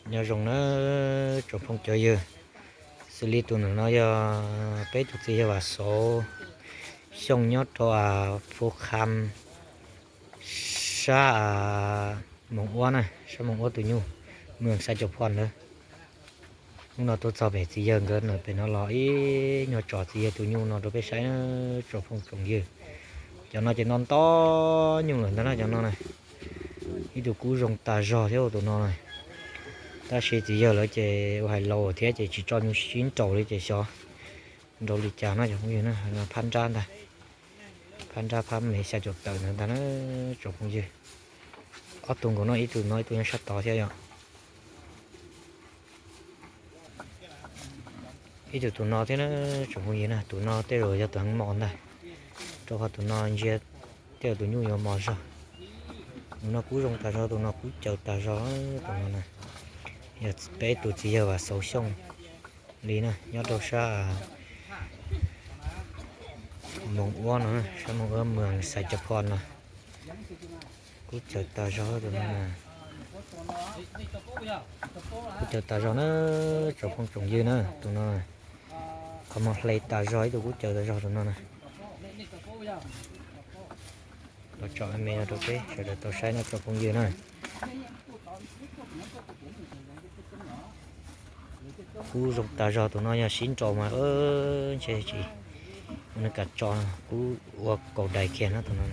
Nyob zoo na tsoom phooj cov ywg, xws li tus ntawm no yog peb tus txiv yawg Vam Xauv Xyooj nyob rau Phu Kham, sab Moos Uab na, sab Moos Uab tus nyuj, moos Xais Caum Phom ntawd. Hnub no tuaj txog pem txiv yawg nkawd na, pem no los ib nyuag tsom txiv yawg tus nyuj no rau peb saib na tsoom phooj tsoom ywg. Cov no ces nto nto nyuj lawm ntag na cov no na. Ib tug kub zoo tas zog thiab tus no na, tab sis txiv yawg lawv ces ua hais laus thiab ces tsis tso nyuj sib nraus li ces xyov nraus li cas no cov phooj ywg na. Phab nrab ntag, phab nrab phab me xya caum tawm ntawd ntag na tsoom phooj ywg. Ob tug nkaus no, ib tug no ib tug nyob sab tod thiab yom. Ib tug tus no thiab na tsoom phooj ywg na, tus no tej zaum yog tus heev mos ntag, rau qhov tus no ntsia tej zaum tus nyuj yuav mos zog. Tus no kub zoo tas zog, tus no kub caws tas zog, tus no na. Yog peb tus txiv yawg Vam Xauv Xyooj li na, nyob rau sab Moos Uab no, sab Moos Uab moos Xais Caum Phom no. Kub caws tas zog tus no na. Kub caws tas zog na tsoom phooj tsoom ywg na, tus no qhov muag hle tas zog, ib tug kub caws tas zog tus no na. Los tsom me no rau peb sawv daws tau saib no tsoom phooj ywg na. Kub zoo tas zog, tus no yog sib nraus mas ntshe tsis ua neeg kam tso, kub ua kaus dais kiag no tus no.